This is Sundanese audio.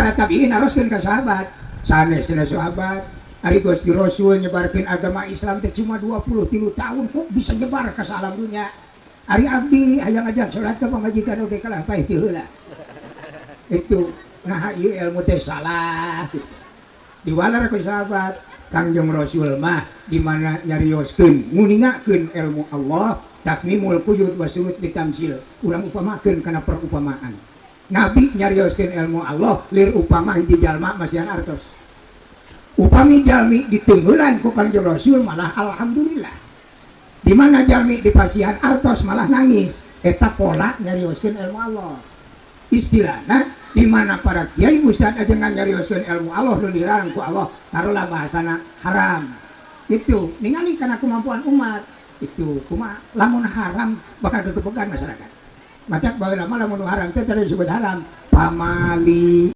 Para tabiin naroskeun ka sahabat. Sanes cenah sahabat, ari Gusti Rasul nyebarkeun agama Islam teh cuma 23 tahun, kok bisa nyebar ka alam dunya? Ari abdi hayang ngajak salat ka pamajikan oge kalah paeh ti heula. Itu nah, ieu ilmu teh salah. Diwalar ku sahabat, Kangjeng Rasul mah di mana nyarioskeun, nguningakeun ilmu Allah, tatmimul quyud wa syurut bitamsil. Urang upamakeun kana perumpamaan. Nabi nyarioskeun ilmu Allah lir upama hiji jalma masihan artos. Upami jalmi diteungeulan ku Kangjeng Rasul malah alhamdulillah. Di mana jalmi dipasihan artos malah nangis. Eta pola nyarioskeun ilmu Allah. Istilahna di mana para kiai, ustad aja nyarioskeun ilmu Allah nu dilarang ku Allah, taruhlah bahasana haram. Itu ningali karena kemampuan umat itu kumaha. Lamun haram bakal kegebegan masyarakat. Macak baheula mah lamun nu haram teh tadi disebut haram pamali.